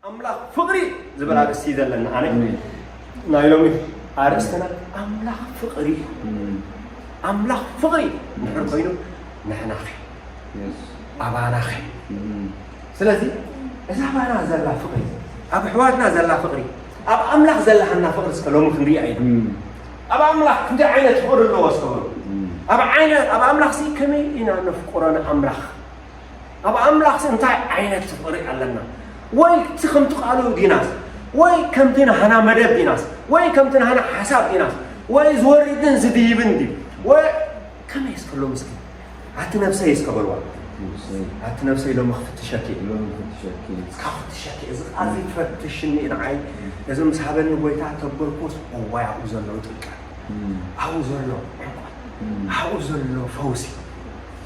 ኣምላኽ ፍቕሪ ዝብል ኣርእስቲ እዩ ዘለና። ኣነ ናይ ሎሚ ኣርእስትና ኣምላኽ ፍቕሪ እዩ። ኣምላኽ ፍቕሪ እንድሕር ኮይኑ ንሕናኸ ኣባናኸ? ስለዚ እዛ ኣባና ዘላ ፍቕሪ፣ ኣብ ኣሕዋትና ዘላ ፍቕሪ፣ ኣብ ኣምላኽ ዘላሃና ፍቕሪ እስከ ሎሚ ክንሪኣ ኢና። ኣብ ኣምላኽ ክንደይ ዓይነት ፍቕሪ ኣለዎ እስከ በሉ። ኣብ ዓይነ ኣብ ኣምላኽ ሲ ከመይ ኢና ነፍቅሮ ንኣምላኽ? ኣብ ኣምላኽሲ እንታይ ዓይነት ፍቕሪ ኣለና? ወይ እቲ ከምቲ ቃሉ ዲናስ? ወይ ከምቲ ናህና መደብ ዲናስ? ወይ ከምቲ ናህና ሓሳብ ዲናስ? ወይ ዝወርድን ዝድይብን ድዩ? ወይ ከመይ እስከ ሎም እስኪ ኣቲ ነብሰይ እስከ በልዋ። ኣቲ ነብሰይ ሎሚ ክፍትሸኪ እየ። ሎሚ ክፍትሸኪ እየ። እስካ ክፍትሸኪ እየ። እዚ ቃል እዚ ፈትሽኒ ንዓይ። እዚ ምስ ሃበኒ ጎይታ ተበልኩስ እዋይ ኣብኡ ዘሎ ጥልቀት፣ ኣብኡ ዘሎ ዕንቋት፣ ኣብኡ ዘሎ ፈውሲ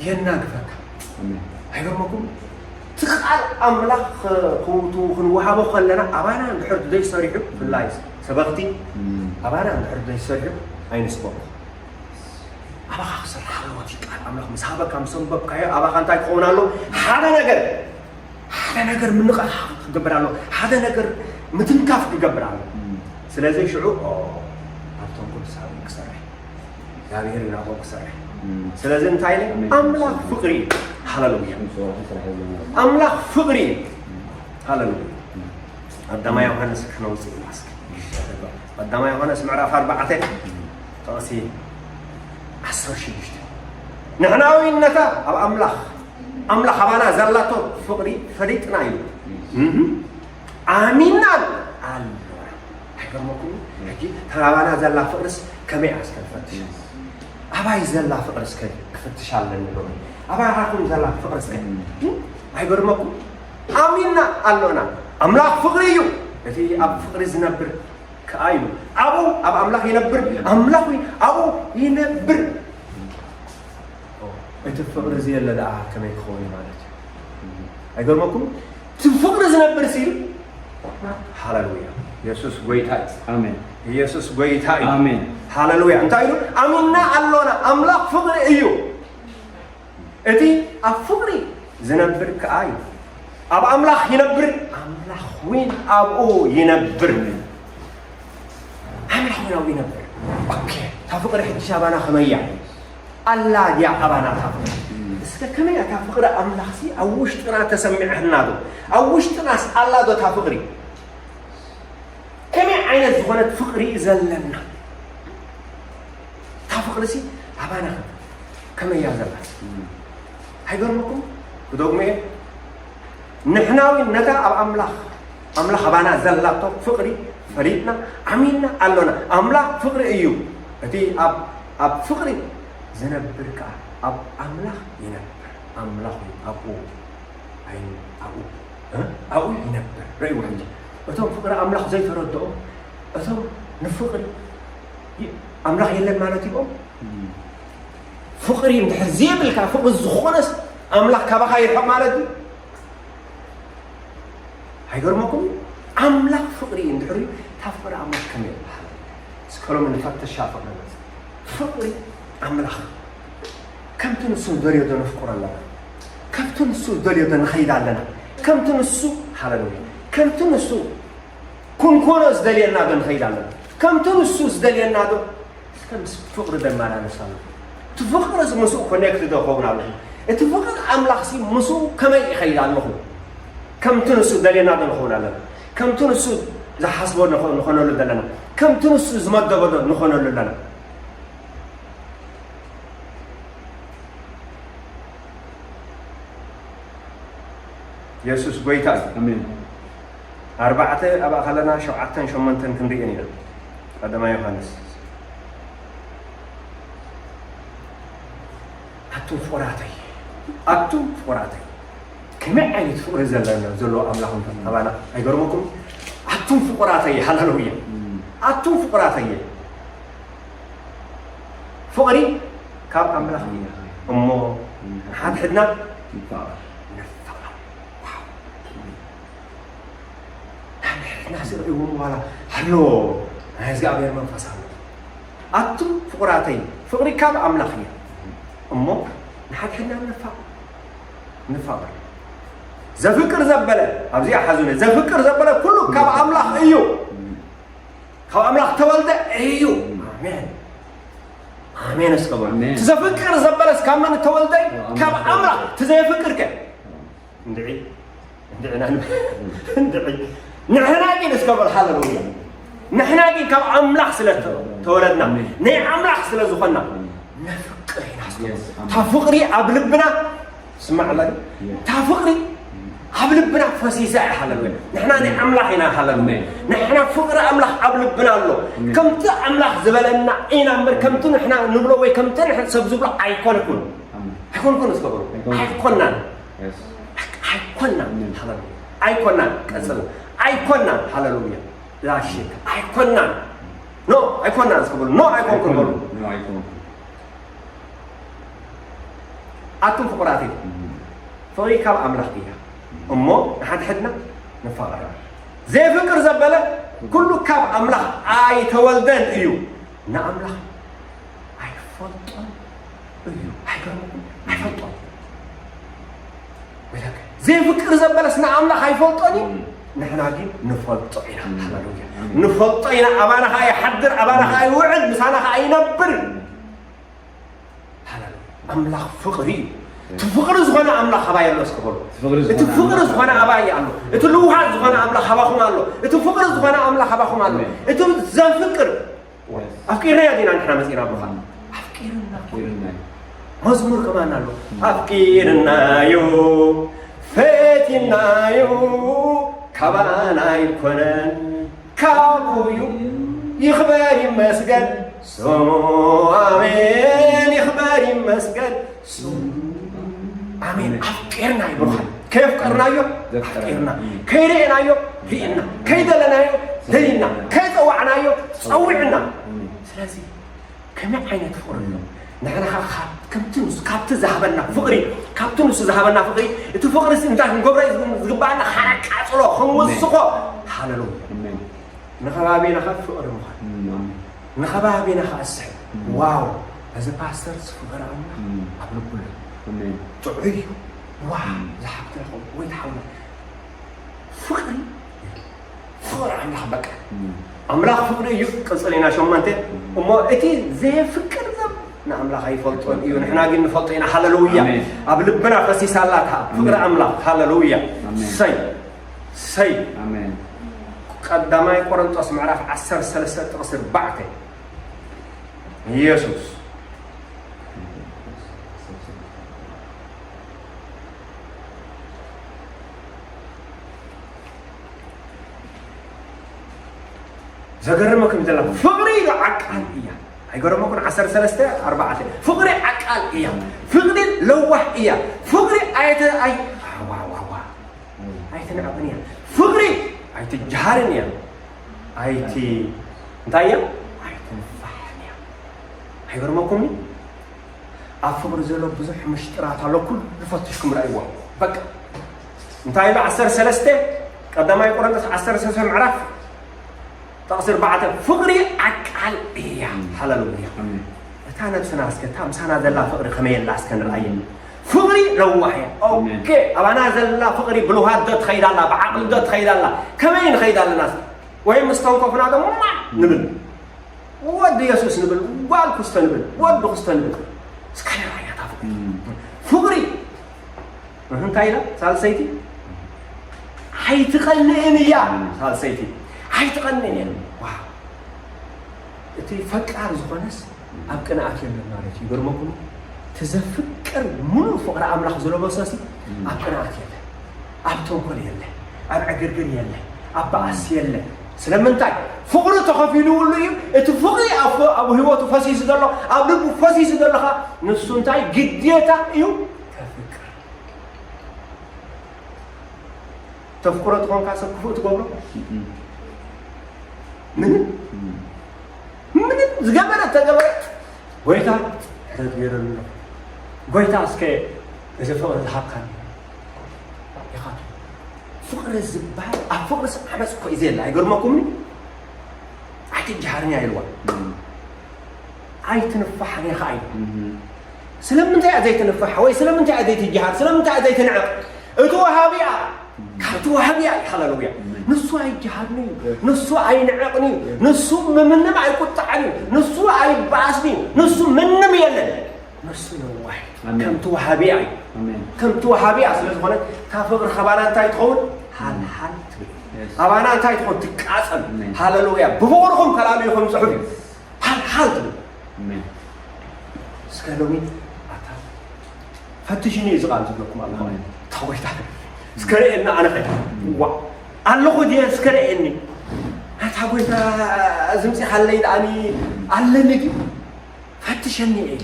የናግፈካ። ኣይገርመኩም? እቲ ቃል ኣምላኽ ክውቱ ክንወሃቦ ከለና ኣባና እንድሕር ዘይሰሪሑ፣ ብፍላይ ሰበኽቲ ኣባና እንድሕር ዘይሰሪሑ ኣይንስበኮ። ኣባኻ ክሰርሕ ኣለዎ እቲ ቃል ኣምላኽ። ምስ ሃበካ ምስ ኣንበብካዮ ኣባኻ እንታይ ክኸውን ኣለዎ? ሓደ ነገር ሓደ ነገር ምንቕቓሕ ክገብር ኣሎ። ሓደ ነገር ምትንካፍ ክገብር ኣሎ። ስለዚ ሽዑ ኦ፣ ኣብ ተንኮል ሳብ ክሰርሕ እግዚኣብሔር ናብኦም ክሰርሕ። ስለዚ እንታይ ኢለ? ኣምላኽ ፍቕሪ እዩ። ሃሌሉያ። ኣምላኽ ፍቕሪ እዩ። ሃሌሉያ። ቀዳማይ ዮሃንስ ክነውፅእ ኢና እስኪ። ቀዳማይ ዮሃንስ ምዕራፍ ኣርባዕተ ጥቕሲ ዓሰርተ ሽዱሽተ። ንሕናዊነታ ኣብ ኣምላኽ ኣምላኽ ኣባና ዘላቶ ፍቕሪ ፈሊጥና እዩ። ኣሚናን ኣሎና። ኣይገርመኩም? ሕጂ እታ ኣባና ዘላ ፍቕርስ ከመይ ኣስከ ንፈትሽ? ኣባይ ዘላ ፍቕርስ ከ ክፍትሽ ኣለኒ ሎሚ? ኣባኻኹም ዘላ ፍቕርስ ከ? ኣይገርመኩም? ኣሚና ኣሎና። ኣምላኽ ፍቕሪ እዩ። እቲ ኣብ ፍቕሪ ዝነብር ከኣ ኢሉ ኣብኡ ኣብ ኣምላኽ ይነብር፣ ኣምላኽ እውን ኣብኡ ይነብር። እቲ ፍቕሪ እዚ የለ ደኣ ከመይ ክኸውን እዩ ማለት እዩ? ኣይገርመኩም? እቲ ፍቕሪ ዝነብር ሲል። ሃሌሉያ። የሱስ ጎይታ እዩ። ኣሜን። የሱስ ጎይታ እዩ። ኣሜን። ሃሌሉያ። እንታይ ኢሉ? ኣሚና ኣሎና። ኣምላኽ ፍቕሪ እዩ። እቲ ኣብ ፍቕሪ ዝነብር ከኣ እዩ። ኣብ ኣምላኽ ይነብር፣ ኣምላኽ እውን ኣብኡ ይነብር። ኣምላኽ እውን ኣብኡ ይነብር። ኦኬ፣ እታ ፍቕሪ ሕጂ ኣባና ከመይ እያ? ኣላ ድያ ኣባና እታ ፍቕሪ? እስከ ከመይ እያ እታ ፍቕሪ ኣምላኽሲ ኣብ ውሽጥና ተሰሚዐና ዶ? ኣብ ውሽጥናስ ኣላ ዶ እታ ፍቕሪ? ከመይ ዓይነት ዝኾነት ፍቕሪ እዩ ዘለና? እታ ፍቕሪሲ ኣባና ከ ከመይ እያ ዘላ? ኣይገርመኩም? ክደግሞ እየ። ንሕና እውን ነታ ኣብ ኣምላኽ ኣምላኽ ኣባና ዘላቶ ፍቕሪ ፈሊጥና ኣሚንና ኣሎና። ኣምላኽ ፍቕሪ እዩ። እቲ ኣብ ኣብ ፍቕሪ ዝነብር ከኣ ኣብ ኣምላኽ ይነብር። ኣምላኽ እውን ኣብኡ ኣይ ኣብኡ እ? ኣብኡ ይነብር። ርእይዎ ሕጂ። እቶም ፍቕሪ ኣምላኽ ዘይተረድኦም፣ እቶም ንፍቕሪ ይ- ኣምላኽ የለን ማለት ይብኦም። ፍቕሪ እንድሕር ዘይብልካ፣ ፍቕሪ ዝኾነስ ኣምላኽ ካባኻ ይርሕቕ ማለት እዩ። ኣይገርመኩም? ኣምላኽ ፍቕሪ እዩ። እንድሕር እዩ፣ እታ ፍቕሪ ኣምላኽ ከመይ ይበሃል? እስከ ሎሚ ንፈትሻ ፍቕሪ ነዚ። ፍቕሪ ኣምላኽ ከምቲ ንሱ ዝደልዮ ዶ ነፍቅሮ ኣለና? ከምቲ ንሱ ዝደልዮ ዶ ንኸይድ ኣለና? ከምቲ ንሱ፣ ሃሌሉያ፣ ከምቲ ንሱ ክንኮኖ ዝደልየና ዶ ንኸይድ ኣለና? ከምቲ ንሱ ዝደልየና ዶ እስከ ምስ ፍቕሪ ደመላለስ ኣለኹ? እቲ ፍቕሪ እዚ ምስኡ ኮኔክት ዶ ኸውን ኣለኹ? እቲ ፍቕሪ ኣምላኽሲ ምስኡ ከመይ ይኸይድ ኣለኹ? ከምቲ ንሱ ዝደልየና ዶ ንኸውን ኣለና? ከምቲ ንሱ ዝሓስቦ ንኾ- ንኾነሉ ዘለና? ከምቲ ንሱ ዝመደቦ ዶ ንኾነሉ ኣለና? የሱስ ጎይታ እዩ። ኣሜን። ኣርባዕተ ኣብኣ ከለና ሸውዓተን ሸሞንተን ክንርእየን ኢና። ቀዳማይ ዮሃንስ። ኣቱም ፍቑራተይ፣ ኣቱም ፍቑራተይ፣ ከመይ ዓይነት ፍቕሪ ዘለና ዘለዎ ኣምላኽ እንተ ኣባና ኣይገርመኩም? ኣቱም ፍቑራተይ፣ ሃሌሉያ። ኣቱም ፍቑራተይ፣ ፍቕሪ ካብ ኣምላኽ እዩ እሞ ንሓድሕድና ንፋቐር። ንፋቐር። ዋው። ንሓድሕድና ዝርእይዎም ዋላ ኣሎ፣ ናይ እግዚኣብሔር መንፈስ ኣሎ። ኣቱም ፍቑራተይ፣ ፍቕሪ ካብ ኣምላኽ እዩ እሞ ንሓድሕድና ንፋቐር። ንፋቐር። ዘፍቅር ዘበለ፣ ኣብዚኣ ሓዙነ፣ ዘፍቅር ዘበለ ኩሉ ካብ ኣምላኽ እዩ። ካብ ኣምላኽ ተወልደ እዩ። ኣሜን። ኣሜን እስከ በሉ። ኣሜን። እቲ ዘፍቅር ዘበለስ ካብ መን ተወልደ? ካብ ኣምላኽ። ካብ ኣምላኽ። እቲ ዘየፍቅር ከ? እንድዒ፣ እንድዒ፣ እንድዒ። ንሕና ግን እስከ በሉ፣ ሃሌሉያ። ንሕና ግን ካብ ኣምላኽ ስለ ተ-፣ ተወለድና፣ ኣሜን። ናይ ኣምላኽ ስለ ዝኾንና፣ ኣሜን። ነፍቅር ኢና እስከ በሉ። የስ፣ ኣሜን። እታ ፍቕሪ ኣብ ልብና፣ ስማዕ ኣላ ድዩ? የስ። እታ ፍቕሪ ኣብ ልብና ፈሲሳ እያ፣ ሃሌሉያ። ንሕና ናይ ኣምላኽ ኢና፣ ሃሌሉያ። ኣሜን። ንሕና ፍቕሪ ኣምላኽ ኣብ ልብና ኣሎ። ኣሜን። ከምቲ ኣምላኽ ዝበለና ኢና እምበር፣ ከምቲ ንሕና ንብሎ ወይ ከምቲ ንሕ-፣ ሰብ ዝብሎ ኣይኮንኩን። ኣሜን። ኣይኮንኩን እስከ በሉ። ኣይኮንኩን። ኣይኮናን። የስ። ኣይኮናን። ኣሜን። ሃሌሉያ። ኣይኮናን። ቀጽል። ኣይኮናን። ሃሌሉያ። ላሽት። ኣይኮናን። ኖ፣ ኣይኮናን እስከ በሉ። ኖ፣ ኣይኮንኩን በሉ። ኖ፣ ኣይኮንኩን። ኣቱም ፍቑራተይ፣ እም። ፍቕሪ ካብ ኣምላኽ እያ። እሞ ንሓድሕድና ንፋቐር። ዘይፍቅር ዘበለ ኩሉ ካብ ኣምላኽ ኣይተወልደን እዩ። ንኣምላኽ ኣይፈልጦን እዩ። ኣይገርመኩም? ኣይፈልጦን። ወይለከ፣ ዘይፍቅር ዘበለስ ንኣምላኽ ኣይፈልጦን እዩ። እም። ንሕና ግን ንፈልጦ ኢና። እም። ሃሌሉያ። እም። ንፈልጦ ኢና። ኣባና ኸኣ ይሓድር፣ ኣባና ኸኣ ይውዕል፣ ምሳና ኸኣ ይነብር። እም። ሃሌሉያ። ኣምላኽ ፍቕሪ እዩ። እቲ ፍቕሪ ዝኾነ ኣምላኽ ኣባይ ኣሎ እስከ በሉ። እቲ ፍቕሪ እቲ ዝኾነ ፍቕሪ ኣምላኽ ዝኾነ ኣባይ ኣሎ። እቲ ልውሃት ዝኾነ ኣምላኽ ኣባኹም ኣሎ። እቲ ፍቕሪ ዝኾነ ኣምላኽ ኣባኹም ኣሎ። ኣሜን። እቲ ዘፍቅር፣ የስ። ኣፍቂርናዮ ዲና ንሕና መጺና ብኻ? ኣሜን። ኣፍቂርና። ኣፍቂርናዮ። መዝሙር ከማን ኣሎ። ኣፍቂርናዮ፣ ፈቲናዮ፣ ካባና ኣይኮነን። ካብኡ እዩ። ይኽበር ይመስገን ስሙ። ኣሜን። ይኽበር ይመስገን ስሙ። ኣሜን። ኣፍቂርና ይብሉኻ። ከየፍቀርናዮ ዘፍቀረና። ኣፍቂርና። ከይርእናዮ ርኢና። ከይደለናዮ ደሊና። ከይጸዋዕናዮ ጸዊዕና። ኣሜን። ስለዚ ከመይ ዓይነት ፍቕሪ ኣሎ? ንሕና ኸዓ ካብ-፣ ከምቲ ንሱ፣ ካብቲ ዝሃበና ፍቕሪ፣ ካብቲ ንሱ ዝሃበና ፍቕሪ፣ እቲ ፍቕሪ ሲ እንታይ ክንገብሮ እዩ ዝግባኣና? ኸነቃጽሎ፣ ክንውስኾ። ኣሜን። ሃሌሉያ። ኣሜን። ንኸባቢና ኸዓ ፍቕሪ ምዃን። እም፣ ኣሜን። ንኸባቢና ኸዓ እስሕብ። እም። ዋው፣ እዚ ፓስተርስ ፍቕሪ ኣምላኽ እም። ኣብ ልቡ ኣሎ። ኣሜን። ጥዑይ እዩ። ዋው፣ እም። ዝሓብትና ኸዓ ወይ ትሓውና። ፍቕሪ፣ ፍቕሪ ኣምላኽ በቃ። እም። ኣምላኽ ፍቕሪ እዩ። ቅጽል ኢና ሸሞንተ። እም። እሞ እቲ ዘየፍቅር ሰብ ንኣምላኽ ኣይፈልጦን እዩ። ንሕና ግን ንፈልጦ ኢና። ሃሌሉያ። ኣሜን። ኣብ ልብና ፈሲሳ ኣላ እታ ፍቕሪ እም። ኣምላኽ። ሃሌሉያ። ኣሜን። ሰይ፣ ሰይ። ኣሜን። ቀዳማይ ቆሮንጦስ ምዕራፍ ዓሰርተ ሰለስተ ጥቕሲ ኣርባዕተ። ኢየሱስ። ዘገርመኩም ዘላ ፍቕሪ ኢሉ ዓቃል እያ። ኣይገረመኩን? ዓሰርተ ሰለስተ ኣርባዕተ። ፍቕሪ ዓቃል እያ። ፍቕሪ ለዋህ እያ። ፍቕሪ ኣየተ-፣ ኣይ-፣ ዋ፣ ዋ፣ ዋ። ኣይትንዕቕን እያ። ፍቕሪ ኣይትጀሃርን እያ። ኣይቲ-፣ እንታይ እያ? ኣይትንፋሕን እያ። ኣይገርመኩምን? ኣብ ፍቕሪ ዘሎ ብዙሕ ምሽጥራት ኣሎ። ኩሉ ፈትሽኩም ረእይዎ። በቃ። እንታይ ኢሉ? ዓሰርተ ሰለስተ፣ ቀዳማይ ቆሮንቶስ ዓሰርተ ሰለስተ ምዕራፍ ጥቕሲ ኣርባዕተ፣ ፍቕሪ ዓቃል እያ። ሃሌሉያ። ኣሜን። እታ ነብስና እስከ፣ እታ ምሳና ዘላ ፍቕሪ ከመይ ኣላ እስከ ንርኣየ። ፍቕሪ ለዋህ እያ። ኣሜን። ኦኬ፣ ኣባና ዘላ ፍቕሪ ብልውሃት ዶ ትኸይድ ኣላ፣ ብዓቕሊ ዶ ትኸይድ ኣላ? ከመይ ንኸይድ ኣለና? ወይ ምስ ተንከፍና ዶ ማ ንብል? ወዲ የሱስ ንብል፣ ጓል ክስቶ ንብል፣ ወዲ ክስቶ ንብል። እስከ ንርኣያ እታ ፍቕሪ። እም። ፍቕሪ እህ፣ እንታይ ኢላ ሳልሰይቲ? ኣይትቐንእን እያ። ሳልሰይቲ ኣይትቐንእን እያ። ዋው! እቲ ፈቃር ዝኾነስ ኣብ ቅንኣት የለን ማለት እዩ። ይገርመኩም፣ እቲ ዘፍቅር ምሉእ ፍቕሪ ኣምላኽ ዝለበሰሲ ኣብ ቅንኣት የለን፣ ኣብ ተንኮል የለን፣ ኣብ ዕግርግር የለን፣ ኣብ በኣስ የለን። ስለምንታይ? ፍቕሪ ተኸፊልውሉ እዩ። እቲ ፍቕሪ ኣብ፣ ኣብ ህይወቱ ፈሲሱ ዘሎ፣ ኣብ ልቡ ፈሲሱ ዘሎ ኸኣ ንሱ እንታይ ግዴታ እዩ? ከፍቅር። ተፍቅሮ ትኾንካ ሰብ ክፉእ ትገብሮ? እም። ምንም? እም። ምንም ዝገበረ ተገበረ፣ "ጎይታ፣ ምሕረት ገይረሉ ኣሎ። ጎይታ፣ እስከ እዚ ፍቕሪ ዝሃብካኒ ኢኻ ትብል?" ፍቕሪ ዝበሃል፣ ኣብ ፍቕሪ ሰብ ዓመፅ እኮ እዩ ዘየለ። ኣይገርመኩምን? ኣይትጀሃርኛ ኢልዋ። እም። ኣይትንፋሕን ኢኻ ኢሉ። እም። ስለምንታይ እያ ዘይትንፋሕ? ወይ ስለምንታይ እያ ዘይትጀሃር? ስለምንታይ እያ ዘይትንዕቕ? እቲ ወሃቢ እያ። ካብቲ ወሃቢ እያ። ሃሌሉያ። ንሱ ኣይጀሃድን እዩ። ንሱ ኣይንዕቕን እዩ። ንሱ ምምንም ኣይቁጣዕን እዩ። ንሱ ኣይበኣስን እዩ። ንሱ ምንም የለን። ንሱ ነዋይ ኣሜን። ከምቲ ወሃቢ እያ እዩ። ኣሜን። ከምቲ ወሃቢ እያ ስለ ዝኾነ እታ ፍቕሪ ካባና እንታይ ትኸውን? ሃልሃል ትብል። የስ። ኣባና እንታይ ትኾን? ትቃጸል። ኣሜን። ሃሌሉያ። ብፍቕርኹም ተላልዩኹም ጽሑፍ እዩ። የስ። ሃልሃል ትብል። ኣሜን። እስከ ሎሚ ኣታ ፈትሽኒ እዩ ዝቃል ዝብለኩም ኣለኹ። ኣሜን። እታ ጎይታ እስከ ርእየና ኣነ ኸ ዋ ኣለኹ ድየ እስከ ርእየኒ። ኣታ ጎይታ ዝምፂ ካለይ ደኣኒ ኣለኒ ድዩ? ፈትሸኒ ኢለ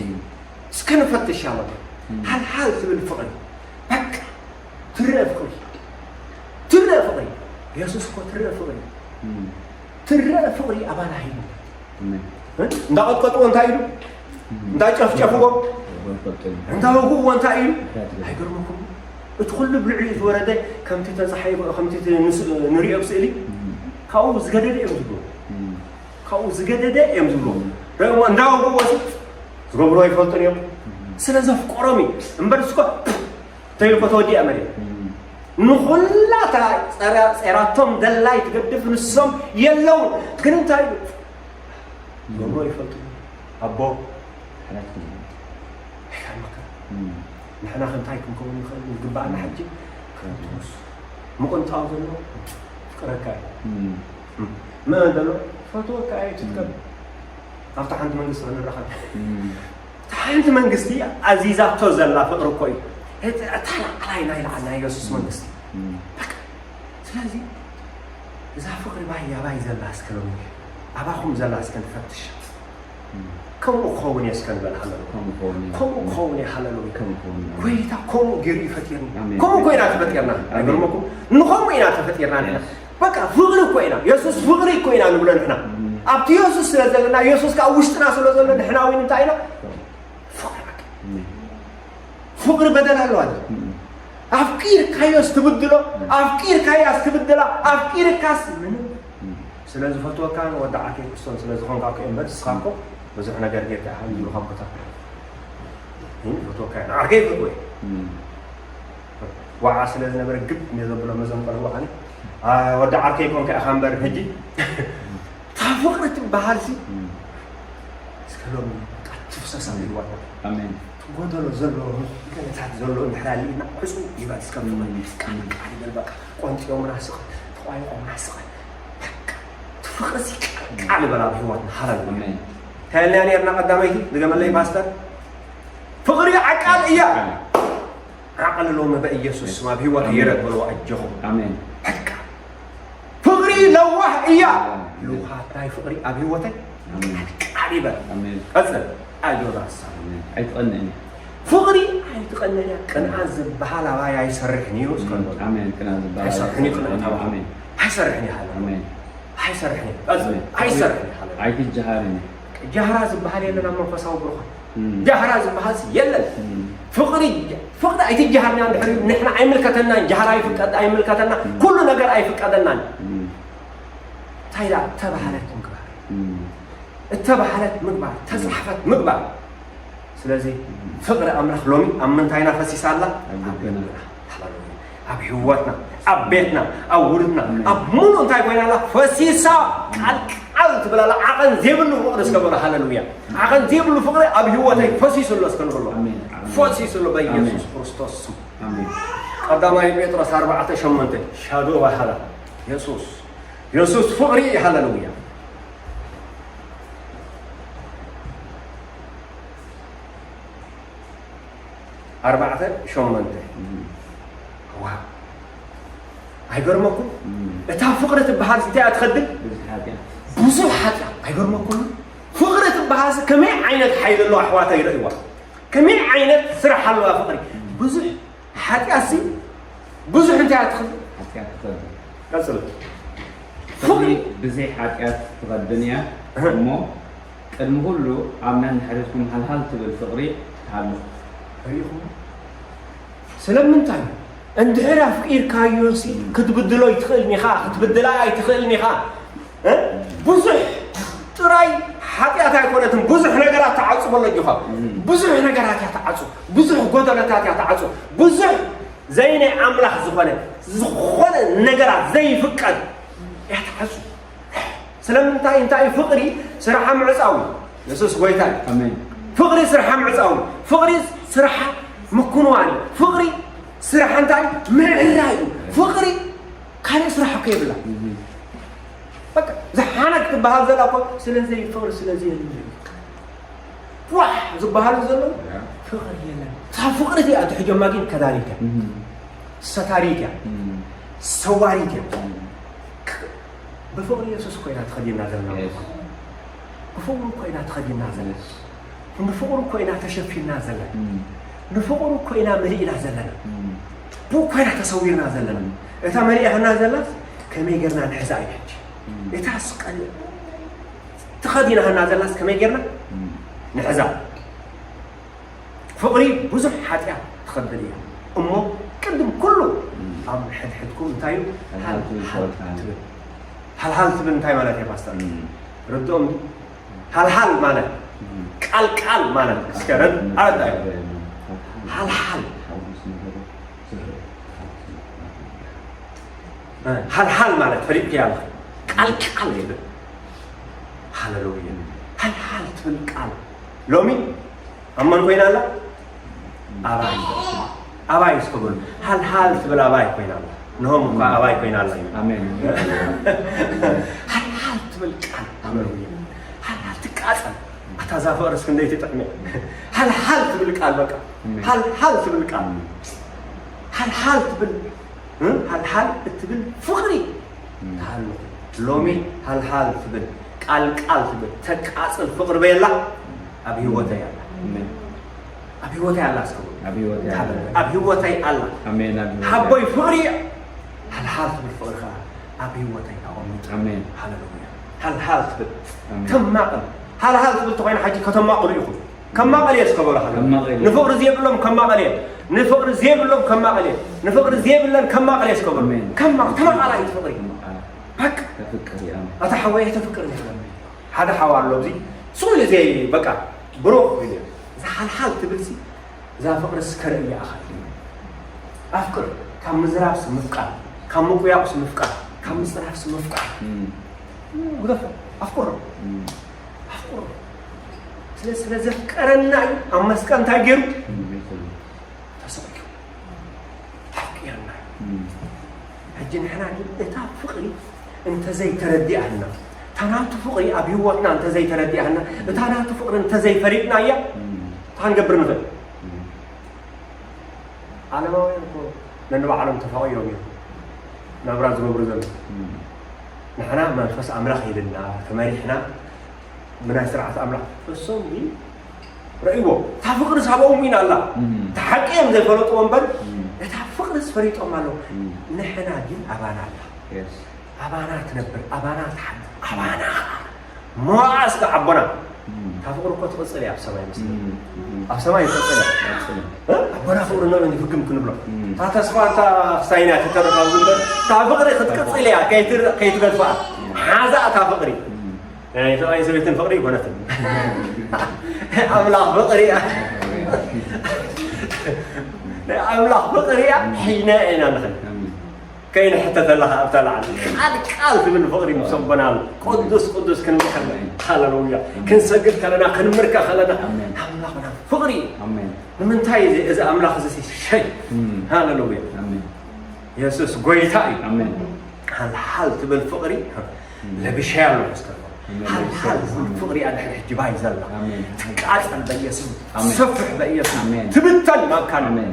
እስከ ንፈትሽ ኣለኹ። እም። ሃልሃል ትብል ፍቕሪ በቃ ትረአ ፍቕሪ ትረአ ፍቕሪ የሱስ እኮ ትረአ ፍቕሪ እም። ትረአ ፍቕሪ ኣባና ሂቡ ኣሜን። እንዳቐጥቀጥዎ እንታይ ኢሉ እንዳጨፍጨፍዎ እንዳወግእዎ እንታይ ኢሉ ኣይገርመኩም። እቲ ኩሉ ብልዕሊኡ ዝወረደ ከምቲ ተፃሓይ ከምቲ ንሪኦ ብስእሊ ካብኡ ዝገደደ እዮም ዝብሉ ካብኡ ዝገደደ እዮም ዝብሉ ረእሞ እንዳወግእዎ ዝገብሮ ይፈልጡን እዮም ስለ ዘፍቀሮም እዩ እምበር ስኮ ተይልኮ ተወዲኣ መሬት ንኹላታ ጸራቶም ደላይ ትገድፍ ንሶም የለውን ግን እንታይ ገብሮ ይፈልጡ ኣቦ ሓላፍነት ይሃብካ ንሕና ከምታይ ክንከውን ንኽእል ዝግባኣና ሕጂ ክርስቶስ ምቕንጣው ዘሎ ፍቅረካ እዩ መን ዘሎ ፈትወካ እዩ ትትከብ ኣብታ ሓንቲ መንግስቲ ክንረኸብ እታ ሓንቲ መንግስቲ ኣዚዛቶ ዘላ ፍቅሪ እኮ እዩ እታ ላዕላይ ናይ ላዕል ናይ የሱስ መንግስቲ ስለዚ እዛ ፍቅሪ ባይ ያባይ ዘላ እስከ ሎሚ ኣባኹም ዘላ እስከ ንፈትሽ ከምኡ ክኸውን እየ እስከ ንበል ሃለሉ ከምኡ ክኸውን እየ ሃለሉ ጎይታ ከምኡ ገይሩ ይፈጢርኒ ከምኡ ኮይና ተፈጢርና ኣይገርመኩም ንኸምኡ ኢና ተፈጢርና ንሕና በቃ ፍቕሪ እኮ ኢና የሱስ ፍቕሪ እኮ ኢና ንብሎ ንሕና ኣብቲ የሱስ ስለ ዘለና የሱስ ከዓ ውሽጥና ስለ ዘሎ ንሕና እውን እንታይ ኢና ፍቕሪ በደል ኣለዋ ኣፍቂርካዮስ ትብድሎ ኣፍቂርካያስ ትብድላ ኣፍቂርካስ ምንም ስለ ዝፈትወካ ወዲ ዓርከይ ክርስቶን ስለ ዝኾንካ እኮ እምበር ንስኻ እኮ ብዙሕ ነገር ጌርካ ኢኻ ይብሉኻ እኮ እታ ፈትወካ ንዓርከይ ይፈትወ ዋዓ ስለ ዝነበረ ግብ እንደ ዘብሎ መዘም ቀርቦ ኣነ ወዲ ዓርከይ ኮንካ ኢኻ እምበር ሕጂ እታ ፍቕሪ ትበሃል ሲ እስከ ሎሚ በቃ ትፍሰስ ኣብ ህይወትና ኣሜን ጎደሎ ዘሎ ገለታት ዘሎ እንድሕር ኣሊና ዕፁ ይበል እስከ ፍቕሪ ቃል ቃል ይበል በቃ ቆንጢዮምና ስቐ ተቋይቆምና ስቐ በቃ ፍቕሪ ሲ ቃል ይበል ኣብ ህይወትና ሃለሉ ኣሜን እንታይ ኢልና ነርና ቀዳመይቲ ድገመለይ ፓስተር ፍቕሪ ዓቃል እያ ዓቕልሎም በኢየሱስ ስም ኣብ ህይወት ይረግበልዎ ኣጆኹም ኣሜን በቃ ፍቕሪ ለዋህ እያ ልውሃት ናይ ፍቕሪ ኣብ ህይወተይ ቃል ይበል ቀፅል ኣጆና ሓሳብ ኣይትቐንእን ፍቕሪ ኣይትቐንእን እያ ቅንኣት ዝበሃል ኣባይ ኣይሰርሕን እዩ እስከ ንበል ኣሜን ቅንኣት ዝበሃል ኣይሰርሕን እዩ ቅንኣት ኣባይ ኣይሰርሕን እዩ ሃለ ኣሜን ኣይሰርሕን እዩ ቀፅል ኣይሰርሕን እዩ ሃለ ኣይትጀሃርን እዩ ጃህራ ዝበሃል የለን ኣብ መንፈሳዊ ብሩኻት ጃህራ ዝበሃል የለን ፍቕሪ ፍቕሪ ኣይትጀሃርና እንድሕር ንሕና ኣይምልከተናን ጃህራ ይፍቀድ ኣይምልከተና ኩሉ ነገር ኣይፍቀደናን እንታይ ዳ ተባህለት ምግባር እተባህለት ምግባር ተፃሕፈት ምግባር ስለዚ ፍቕሪ ኣምላኽ ሎሚ ኣብ ምንታይና ፈሲሳ ኣላ ኣብ ህይወትና ኣብ ቤትና ኣብ ውርድና ኣብ ሙሉ እንታይ ኮይና ኣላ ፈሲሳ ቃል ቃል ትብል ኣላ ዓቐን ዘይብሉ ፍቕሪ እስከ በሎ ሃለሉያ ዓቐን ዘይብሉ ፍቕሪ ኣብ ህይወተይ ፈሲሱ ኣሎ እስከ ንበሎ ፈሲሱ ኣሎ በኢየሱስ ክርስቶስ ስም ቀዳማይ ጴጥሮስ ኣርባዕተ ሸሞንተ ሻዶ ባሃላ የሱስ የሱስ ፍቕሪ ሃለሉያ ኣርባዕተ ሸሞንተ ዋ ኣይገርመኩም እታ ፍቕሪ ትበሃል እንታይ እያ ትኸድል ብዙሕ ሓጢኣት ኣይገርመኩም ፍቕሪ ትበሃል ከመይ ዓይነት ሓይሊ ኣለዋ ኣሕዋታ ይረእይዋ ከመይ ዓይነት ስራሕ ኣለዋ ፍቕሪ ብዙሕ ሓጢኣት ሲ ብዙሕ እንታይ እያ ትኸድል ሓጢኣት ትኸድል ቀፅል ፍቕሪ ብዘይ ሓጢኣት ትኸድን እያ እሞ ቅድሚ ኩሉ ኣብ ነንሕድሕድኩም ሃልሃል ትብል ፍቕሪ ትሃሉ። ርኢኹም? ስለምንታይ? እንድሕር ኣፍቂርካዮሲ ክትብድሎ ኣይትኽእልን ኢኻ፣ ክትብድላ ኣይትኽእልን ኢኻ። እ? ብዙሕ ጥራይ ሓጢኣት ኣይኮነትን፣ ብዙሕ ነገራት ትዓጽቦ ኣሎ ኣጆኻ። ብዙሕ ነገራት እያ ትዓጹ፣ ብዙሕ ጎደሎታት እያ ትዓጹ፣ ብዙሕ ዘይናይ ኣምላኽ ዝኾነ ዝኾነ ነገራት ዘይፍቀድ እያ ትሓዙ። ስለምንታይ? እንታይ እዩ? ፍቕሪ ስርሓ ምዕጻው እዩ። የሱስ ጎይታ እዩ። ኣሜን። ፍቕሪ ስርሓ ምዕጻው እዩ። ፍቕሪ ስርሓ ምኩንዋን እዩ። ፍቕሪ ስርሓ እንታይ? ምዕራይ እዩ። ፍቕሪ ካልእ ስራሕ እኮ የብላ። በቃ ዝሓነ ክትበሃል ዘላ እኮ ስለዚ ፍቕሪ ስለዚ የለን። ዋሕ ዝበሃሉ ዘሎ ፍቕሪ የለን። እታ ፍቕሪ እዚኣ ትሕጀማ ግን ከዳሪት እያ። ሰታሪት እያ። ሰዋሪት እያ። ብፍቕሪ የሱስ ኮይና ተኸዲና ዘለና። ብፍቕሪ ኮይና ተኸዲና ዘለና። ንፍቕሩ ኮይና ተሸፊና ዘለና። ንፍቕሩ ኮይና መሊእና ዘለና። ብኡ ኮይና ተሰዊርና ዘለና። እታ መሊእና ዘላስ ከመይ ጌርና ንሕዛ እዩ ሕጂ። እታ ስቀል ተኸዲናና ዘላስ ከመይ ጌርና ንሕዛ። ፍቕሪ ብዙሕ ሓጢኣት ትኸብል እያ። እሞ ቅድም ኩሉ ኣብ ሕድሕድኩም እንታይ እዩ? ሃልሃል ትብል። ሃልሃል ትብል እንታይ ማለት እያ ፓስተር? ርድኦም ድዩ? ሃልሃል ማለት ቃል ቃል ማለት እስከ ረድ ኣረዳ እዩ። ሃልሃል ሃልሃል ማለት ፈሊጥኪ ያለ ቃል ቃል ይብል። ሃሌሉያ። ሃልሃል ትብል ቃል ሎሚ ኣብ መን ኮይና ኣላ? ኣባይ። ኣባይ እስከ በሉ። ሃልሃል ትብል ኣባይ ኮይና ኣላ። ንሆም እኳ ኣባይ ኮይና ኣላ እዩ። ኣሜን። ሃልሃል ትብል ቃል ኣመርውያ። ሃልሃል ትቃጸል። ኣታ እዛ ፍቕርስ ክንደይ ትጥዕም እያ። ሃልሃል ትብል ቃል በቃ። ኣሜን። ሃልሃል ትብል ቃል። ሃልሃል ትብል፣ እ? ሃልሃል እትብል ፍቕሪ። እም። ተሃልኹ። ሎሚ ሃልሃል ትብል፣ ቃል ቃል ትብል፣ ተቃጽል ፍቕሪ በየላ ኣብ ህይወተይ ኣላ። ኣሜን። ኣብ ህይወተይ ኣላ እስከ በሉ። ኣብ ህይወተይ ኣላ። ኣብ ህይወተይ ኣላ። ኣሜን። ኣብ ህይወተይ። ሓቦይ ፍቕሪ እያ። ሃልሃል ትብል ፍቕሪ ኸዓ ኣብ ህይወተይ ኣቐሚጡ። ኣሜን። ሃሌሉያ። ሃልሃል ትብል ኣሜን። ተማቕል። ሃልሃል ትብል ተኾይና ሕጂ ከተማቕሉ ኢኹም። ከማቐል እየ እስከ በሉ። ሃሌሉያ። ከማቐል እየ። ንፍቕሪ ዘይብሎም ከማቐል እየ። ንፍቕሪ ዘይብሎም ከማቐል እየ። ንፍቕሪ ዘይብለን ከማቐል እየ እስከ በሉ። ኣሜን። ከማ-፣ ተማቓላይት ፍቕሪ። ከማቐል። በቃ። ተፍቅር እያ። ኣታ ሓወይ ተፍቅር እያ። ሓደ ሓው ኣሎ ኣብዚ ስቕ ኢሉ ዘይ በቃ ብሩኽ ኢሉ እዛ ሓልሓል ትብል ሲ እዛ ፍቕሪ እስከ ርእያ ኣኻ ኣፍቅር። ካብ ምዝራብስ ምፍቃር፣ ካብ ምቁያቑስ ምፍቃር፣ ካብ ምጽራፍስ ምፍቃር። እም። ግደፎ። ኣፍቅሮ። እም። ኣፍቅሮ። ስለ ስለ ዘፍቀረና እዩ ኣብ መስቀል እንታይ ገይሩ? እም። ተሰቒሉ። ኣፍቂርና። እም። ሕጂ ንሕና ግን እታ ፍቕሪ እንተዘይተረዲኣና፣ እታ ናቱ ፍቕሪ ኣብ ህይወትና እንተዘይተረዲኣና፣ እታ ናቱ ፍቕሪ እንተዘይፈሊጥናያ፣ እም። እንታይ ክንገብር ንኽእል? እም። ዓለማውያን እኮ ነንባዕሎም ተፋቒሮም እዮም ናብራ ዝነብሩ ዘለዉ። እም። ንሕና መንፈስ ኣምላኽ ኢልና ተመሪሕና ብናይ ስርዓት ኣምላኽ እሶም ግን ረእይዎ። እታ ፍቕሪ ሳብኦም ኢና ኣላ። እም። እታ ሓቂ እዮም ዘይፈለጥዎ እምበር፣ እም። እታ ፍቕርስ ፈሊጦም ኣለዉ። እም። ንሕና ግን ኣባና ኣላ። የስ። ኣባና ትነብር፣ ኣባና ትሓድር፣ ኣባና ኸዓ መዋኣ ስጋ ኣቦና። እም። እታ ፍቕሪ እኮ ትቕጽል እያ ኣብ ሰማይ ምስ እም። እም። ኣብ ሰማይ ትቕጽል እያ። ትቕጽል። እ? ኣቦና ፍቕሪ ንበል እንዲ ፍግም ክንብሎ። እም። እታ ተስፋ እታ ክሳይና ትተርፍ ኣብዚ እምበር፣ እታ ፍቕሪ ክትቅጽል እያ፣ ከይትር-፣ ከይትገድፋ። ሓዛ እታ ፍቕሪ። እም። ናይ ሰብኣይን ሰበይትን ፍቕሪ ኣይኮነትን። ናይ ኣምላኽ ፍቕሪ እያ። ናይ ኣምላኽ ፍቕሪ እያ፣ ሒና ኢና ንኽእል። ከይንሕተተላ ኣብታ ላዕሊ ቃል ቃል ትብል ፍቕሪ ምስ ኣቦና ኣሎ። ቅዱስ ቅዱስ ክንብል ከለና፣ ሃሌሉያ፣ ክንሰግድ ከለና፣ ክንምርከ ከለና፣ ኣሜን። ኣምላኽና ፍቕሪ እዩ። ኣሜን። ንምንታይ እዚ፣ እዚ ኣምላኽ እዚ ሲ-፣ ሸይ፣ እም። ሃሌሉያ። ኣሜን። የሱስ ጎይታ እዩ። ኣሜን። ሓልሓል ትብል ፍቕሪ እም። ለቢሸያ ኣለኹ እስከ። ኣሜን። ሓልሓል ትብል ፍቕሪ እያ ድሕሪ ሕጂ ባይ ዘላ። ኣሜን። ትቃጸል በኢየሱስ፣ ኣሜን። ትሰፍሕ በኢየሱስ፣ ኣሜን። ትብተን ማካን። ኣሜን።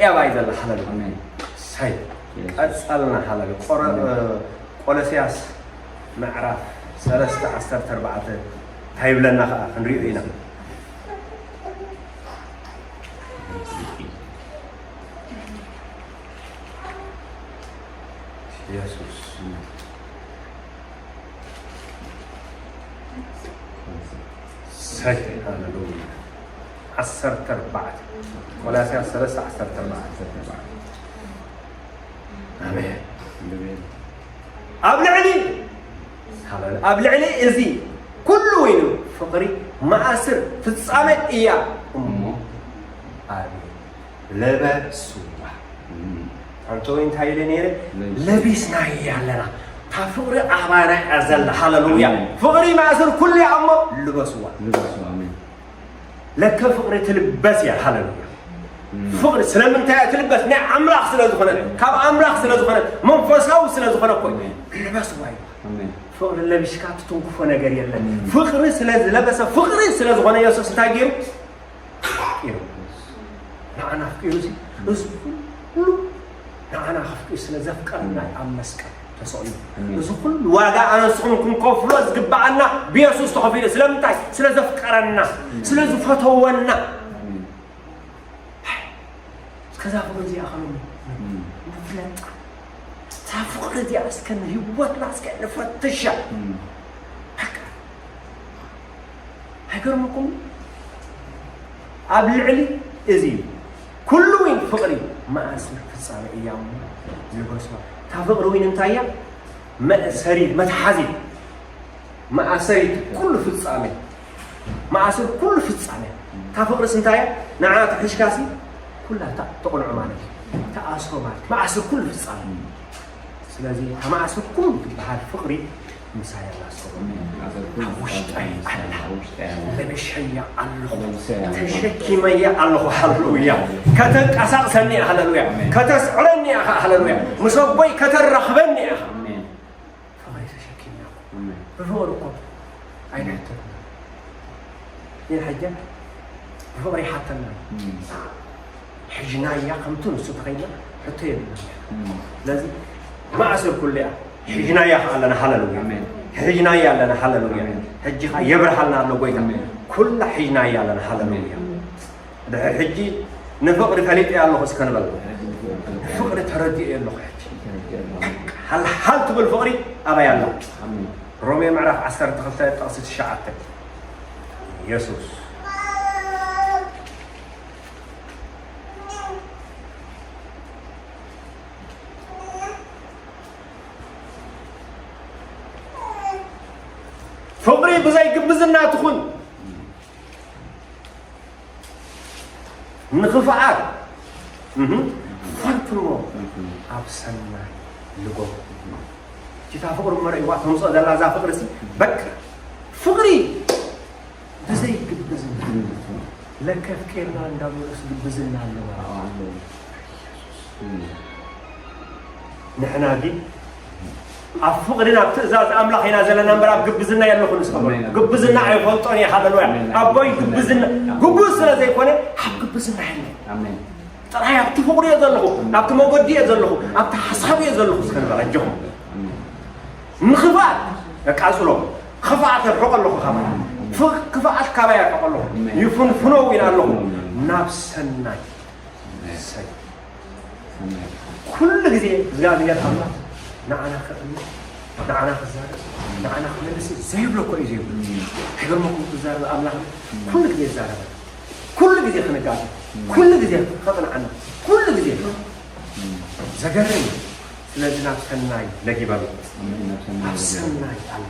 እያ ባይ ዘላ። ሃሌሉያ። ኣሜን። እሰይ። የሱስ። ቀጸልና። ሃሌሉያ። ቆረ-፣ ኣሜን። ቆሎስያስ ምዕራፍ ሰለስተ ዓሰርተ ኣርባዕተ እንታይ ይብለና ኸዓ ክንሪኦ ኢና። የሱስ። ሰይ፣ ሃሌሉያ። ዓሰርተ ኣርባዕተ፣ ቆላስያስ ሰለስተ ዓሰርተ ኣርባዕተ። ኣሜን። ኣብ ልዕሊ፣ ኣብ ልዕሊ እዚ ኩሉ ወይኑ ፍቕሪ መኣስር ፍጻመ እያ እሞ፣ ኣቤት ልበስዋ። ኣንቶኒ እንታይ ኢለ ነይረ? ለቢስናያ ኣለና። እታ ፍቕሪ ኣባና እያ ዘላ። ሃለሉያ። ኣሜን። ፍቕሪ ማእስር ኩሉ እያ እሞ ልበስዋ። ልበስዋ። ኣሜን። ለከ ፍቕሪ ትልበስ እያ። ሃለሉያ። እም። ፍቕሪ ስለምንታይ እያ ትልበስ? ናይ ኣምላኽ ስለ ዝኾነ፣ ካብ ኣምላኽ ስለ ዝኾነ፣ መንፈሳዊ ስለ ዝኾነ እኮ እዩ። ኣሜን። ልበስዋ እዩ። ኣሜን። ፍቕሪ ለቢስካ ትትንክፎ ነገር የለን። እም። ፍቕሪ ስለ ዝለበሰ፣ ፍቕሪ ስለ ዝኾነ የሱስ እንታይ ገይሩ? ኣፍቂሩ። ንዓና ኣፍቂሩ እዚ፣ እዚ ኩሉ ንዓና ከፍቅር ስለ ዘፍቀረና እዩ ኣብ መስቀል ተሰቒሉ። ኣሜን። እዚ ኩሉ ዋጋ ኣነ ንስኹም ክንከፍሎ ዝግብኣና ብየሱስ ተኸፊሉ። ስለምንታይ? ስለ ዘፍቀረና፣ ኣሜን። ስለ ዝፈተወና። ኣሜን። እስከዛ ፍቕሪ እዚኣ ከሎም ኣሜን። ንፍለጣ። እዛ ፍቕሪ እዚኣ እስከ ንህይወትና እስከ ንፈትሻ። ኣሜን። በቃ። ኣይገርመኩም? ኣብ ልዕሊ እዚ ኩሉ እውን ፍቕሪ መኣስን ፍጻሜ እያ እሞ ልበስዋ። እታ ፍቕሪ እውን እንታይ እያ? መእሰሪት፣ መትሓዚት፣ መኣሰሪት ኩሉ ፍጻሜ፣ መኣሰሪ ኩሉ ፍጻሜ። እታ ፍቕርስ እንታይ እያ? ንዓ ትሕሽካሲ ኩላ እታ ተቕንዖ ማለት እዩ። ተኣስሮ ማለት እዩ። መኣሰሪ ኩሉ ፍጻሜ። ስለዚ ተማእሰኩም ትበሃል ፍቕሪ ምሳይ ኣላ። ኣሜን። ኣብ ውሽጠይ ኣላ። ኣብ ውሽጠይ ኣላ። ለብሸያ ኣለኹ። ለብሸያ ኣለኹ። ተሸኪመያ ኣለኹ። ሃሌሉያ። ከተንቀሳቕሰኒ እያ። ሃሌሉያ። ኣሜን። ከተስዕረኒ እያ። ሃሌሉያ። ምስ ኣቦይ ከተራኽበኒ እያ። ኣሜን። ፍቕሪ ተሸኪመያ ኣለኹ። ኣሜን። ብፍቕሪ እኮ ኣይንሕተትን። ይህ ሕጂ ብፍቕሪ ይሓተና። እም። ሕጅናያ ከምቲ ንሱ ተኸይድና ሕቶ የብልና። እም። ስለዚ መኣሰር ኩሉ እያ። ሕጅናያ ከኣ ኣለና። ሃሌሉያ። ኣሜን። ሕጅናያ ኣለና። ሃሌሉያ። ኣሜን። ሕጂ ከኣ የብርሃልና ኣሎ ጎይታ። ኣሜን። ኩላ ሕጅናያ ኣለና። ሃሌሉያ። ኣሜን። ድሕሪ ሕጂ ንፍቕሪ ፈሊጠያ ኣለኹ እስከ ንበል። ፍቕሪ ተረዲኤ ኣለኹ ሕጂ። ሃልሃል ትብል ፍቕሪ ኣበይ ኣላ? ኣሜን። ሮሜ ምዕራፍ ዓሰርተ ክልተ ጥቕሲ ትሽዓተ። የሱስ። ፍቕሪ ብዘይ ግብዝና ትኹን። ንኽፍኣት፣ እህ፣ ፈትኖ ኣብ ሰናይ ልጎም። እታ ፍቕሪ እሞ ርእይዋ ተምጽኦ ዘላ እዛ ፍቕሪ ሲ፣ በቃ ፍቕሪ ብዘይ ግብዝና። ለከ ኣፍቂርና እንዳበሉስ ግብዝና ኣለዋ። ኣዎ፣ ኣለዎ። ንሕና ግን ኣብ ፍቕሪ ናብ ትእዛዝ ኣምላኽ ኢና ዘለና እምበር ኣብ ግብዝና የለኹን። እስከ በሉ። ኣሜን። ግብዝና ኣይፈልጦን እየ። ሃሌሉያ። ኣሜን። ኣቦይ ግብዝና ግቡእ ስለ ዘይኮነ ኣብ ግብዝና የለን። ኣሜን። ጥራይ ኣብቲ ፍቕሪ እየ ዘለኹ፣ ኣብቲ መገዲ እየ ዘለኹ፣ ኣብቲ ሓሳብ እየ ዘለኹ። እስከ ንበል ኣጆኹም። ኣሜን። ንኽፍኣት የቃጽሎ፣ ክፍኣት ኣርሕቆ ኣለኹ ካባይ። ኣሜን። ፍ-፣ ክፍኣት ካባይ ኣርሕቆ ኣለኹ። ኣሜን። ይፍንፍኖ እውን ኣለኹ። ኣሜን። ናብ ሰናይ። ኣሜን። ሰይ። ኣሜን። ኩሉ ግዜ እግዚኣብሔር ኣምላኽ ንዓና ከእምር፣ ንዓና ክዛረብ፣ ንዓና ክመልስ ዘይብሎ እኮ እዩ ዘይብሉ። ኣሜን። ኣይገርመኩም? ክዛረብ ኣምላኽ ኩሉ ግዜ ይዛረበና። ኩሉ ግዜ ክንጋገ፣ ኩሉ ግዜ ከቕንዓና፣ ኩሉ ግዜ ዘገርም እዩ። ስለዚ ናብ ሰናይ ለጊበሉ። ኣሜን። ናብ ሰናይ ኣብ ለጊበሉ። ሰናይ ኣሎ።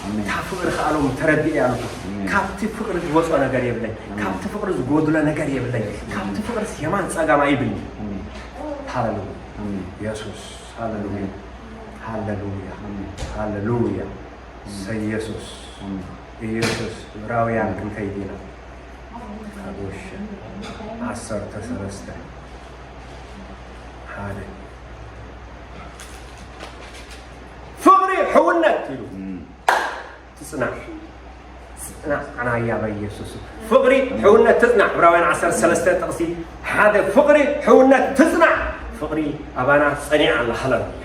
ኣሜን። እታ ፍቕሪ ከኣ ሎም ተረዲኤ ኣለኹ። ኣሜን። ካብቲ ፍቕሪ ዝወጾ ነገር የብለይ። ኣሜን። ካብቲ ፍቕሪ ዝጎድሎ ነገር የብለይ። ኣሜን። ካብቲ ፍቕሪ የማን ጸጋም ኣይብልኒ። ኣሜን። ሃሌሉያ። ኣሜን። የሱስ፣ ሃሌሉያ። ኣሜን። ሃሌሉያ። ኣሜን። ሃሌሉያ። ኣሜን። ሰይ የሱስ። ኣሜን። ኢየሱስ ዕብራውያን ክንከይድ ኢና። ኣብ ወሸ ዓሰርተ ሰለስተ ሓደ። ፍቕሪ ሕውነት ኢሉ። እም። ትጽናዕ። ጽናዕ፣ ኣናያ በኢየሱስ። ፍቕሪ ሕውነት ትጽናዕ። ዕብራውያን ዓሰርተ ሰለስተ ጥቕሲ ሓደ። ፍቕሪ ሕውነት ትጽናዕ። ፍቕሪ ኣባና ጸኒዓ ኣላ። ሃሌሉያ።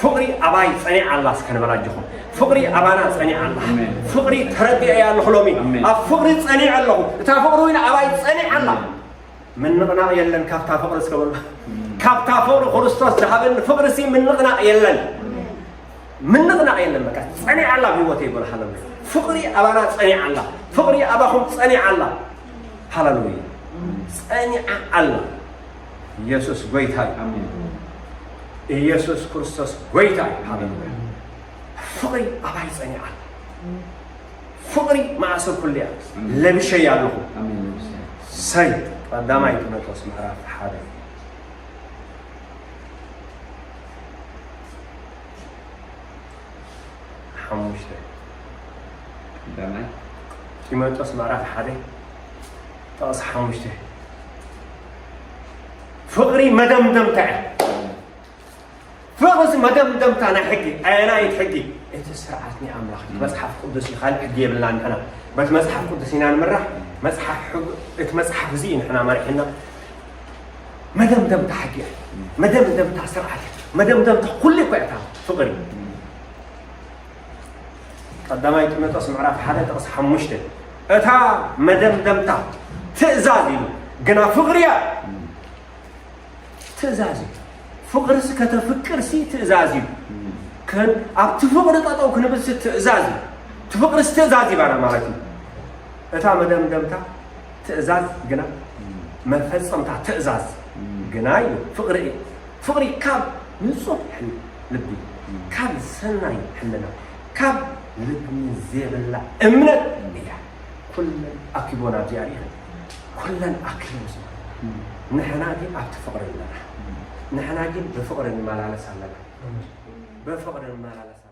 ፍቕሪ ኣባይ ጸኒዓ ኣላ። እስከ ንበል ኣጆኹም። ፍቕሪ ኣባና ጸኒዓ ኣላ። ኣሜን። ፍቕሪ ተረዲኤያ ኣለኹ ሎሚ። ኣሜን። ኣብ ፍቕሪ ጸኒዐ ኣለኹ። እታ ፍቕሪ እውን ኣባይ ጸኒዓ ኣላ። ኣሜን። ምንቕናቕ የለን ካብታ ፍቕሪ እስከ በሉ። ኣሜን። ካብታ ፍቕሪ ክርስቶስ ዝሃበኒ ፍቕሪ ሲ ምንቕናቕ የለን። ኣሜን። ምንቕናቕ የለን። በቃ ጸኒዓ ኣላ ኣብ ህይወተይ በሉ። ሃሌሉያ። ፍቕሪ ኣባና ጸኒዓ ኣላ። ፍቕሪ ኣባኹም ጸኒዓ ኣላ። ሃሌሉያ። ጸኒዓ ኣላ። ኢየሱስ ጎይታ እዩ። ኣሜን። ኢየሱስ ክርስቶስ ጎይታ እዩ። ሃሌሉያ። ፍቕሪ ኣባይ ጸኒዓ ኣላ። ፍቕሪ መኣሰር ኩሉ እያ። ኣሜን። ለብሸያ ኣለኹ። ኣሜን። ለብሸያ። ሰይ ቀዳማይ ጢሞቴዎስ ምዕራፍ ሓደ። ሓሙሽተ። ቀዳማይ ጢሞቴዎስ ምዕራፍ ሓደ ጥቕሲ ሓሙሽተ። ፍቕሪ መደምደምታ እያ። ፍቕሪ እዚ መደምደምታ ናይ ሕጊ። ኣየናይት ሕጊ? እቲ ስርዓት ናይ ኣምላኽ እዩ። መጽሓፍ ቅዱስ እዩ። ካልእ ሕጊ የብልና ንሕና። በቲ መጽሓፍ ቅዱስ ኢና ንምራሕ። መጽሓፍ ሕግ-፣ እቲ መጽሓፍ እዚ እዩ ንሕና መሪሕና። መደምደምታ ሕጊ እያ። መደምደምታ ስርዓት እያ። መደምደምታ ኩሉ እኮ እያ እታ ፍቕሪ። ቀዳማይ ጢሞቴዎስ ምዕራፍ ሓደ ጥቕሲ ሓሙሽተ። እታ መደምደምታ ትእዛዝ ኢሉ ግና ፍቕሪ እያ። ትእዛዝ እዩ። ፍቕርሲ ከተፍቅርሲ ትእዛዝ እዩ። ከን ኣብቲ ፍቕሪ ጠጠው ክንብልሲ ትእዛዝ እዩ። እቲ ፍቕርሲ ትእዛዝ ይባና ማለት እዩ። እታ መደምደምታ ትእዛዝ ግና መፈጸምታ ትእዛዝ ግና እዩ ፍቕሪ እዩ። ፍቕሪ ካብ ንጹህ ሕል-፣ ልቢ፣ ካብ ሰናይ ሕልና፣ ካብ ልግሚ ዘይብላ እምነት እያ። ኩለን ኣኪቦን ኣብዚኣ ርኢኸን። ኩለን ኣኪቦን። ንሕና ግን ኣብቲ ፍቕሪ ንመራሕ። ንሕና ግን ብፍቕሪ ንመላለስ ኣለና። ብፍቕሪ ንመላለስ ኣለና።